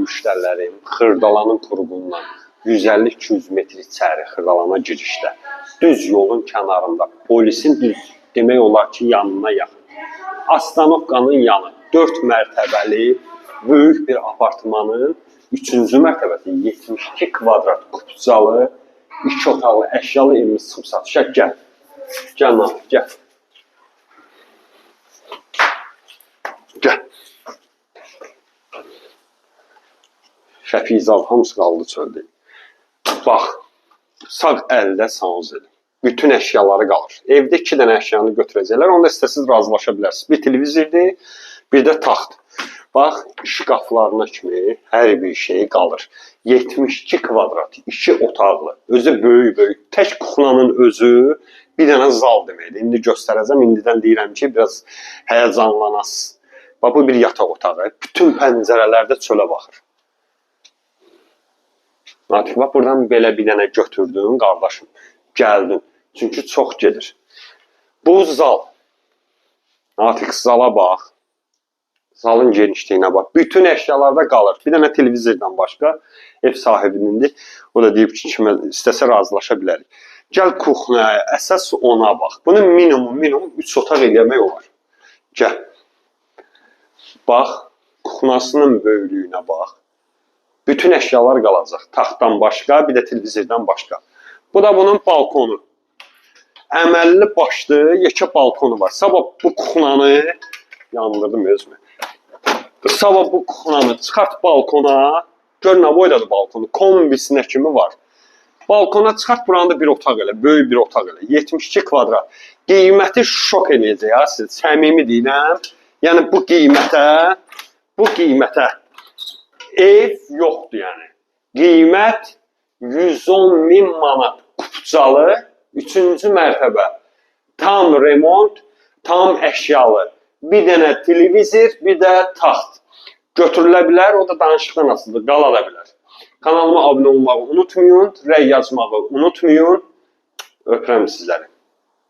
müştərilərim Xırdalanın kurğundan 150-200 metr içəri Xırdalana girişdə, düz yolun kənarında, polisin düz demək olar ki, yanına yaxın. Astanovkanın yanı 4 mərtəbəli böyük bir apartmanın 3-cü mərtəbəsi 72 kvadrat kupçalı, 2 otaqlı əşyalı evimiz çıxıb satışa. Gəl. Gəl Natiq, gəl. Gəl. Şəfiq zal hamısı qaldı çöldə. Bax, sağ əldə sanuzeli. Bütün əşyaları qalır. Evdə 2 dənə əşyanı götürəcəklər. Onda istəsiz razılaşa bilərsiniz. Bir televizordur, bir də taxt. Bax, şkaflarına kimi hər bir şey qalır. 72 kvadrat, 2 otaqlı, özü böyük-böyük. Tək kuxnanın özü bir dənə zal deməkdir. İndi göstərəcəm. İndidən deyirəm ki, biraz həyəcanlanasınız. Bax, bu bir yataq otağı. Bütün pəncərələrdə çölə baxır. Natiq, bax, buradan belə bir dənə götürdün, qardaşım. Gəldin. Çünki çox gedir. Bu zal. Natiq, zala bax. Zalın genişliyinə bax. Bütün əşyalarda qalır. Bir dənə televizordan başqa ev sahibinindir. O da deyib ki, kimə istəsə razılaşa bilərik. Gəl kuxnaya, əsas ona bax. Bunu minimum 3 otaq eləmək olar. Gəl. Bax, kuxnasının böyüklüyünə bax. Bütün əşyalar qalacaq. Taxtdan başqa, bir də televizordan başqa. Bu da bunun balkonu. Əməlli başlı yekə balkonu var. Sabah bu kuxnanı yandırdım özümü. Sabah bu kuxnanı çıxart balkona. Gör nə boydadır balkonu. Kombisinə kimi var. Balkona çıxart, buranı da bir otaq elə, böyük bir otaq elə. 72 kvadrat. Qiyməti şok eləyəcək ha siz. Səmimi deyirəm. Yəni bu qiymətə ev yoxdur yəni. Qiymət 110 min manat kupçalı, 3-cü mərtəbə. Tam remont, tam əşyalı. Bir dənə televizor, bir də taxt. Götürülə bilər, o da danışıqdan asılıdır, qala da bilər. Kanalıma abunə olmağı unutmayın, rəy yazmağı unutmayın. Öpürəm sizləri.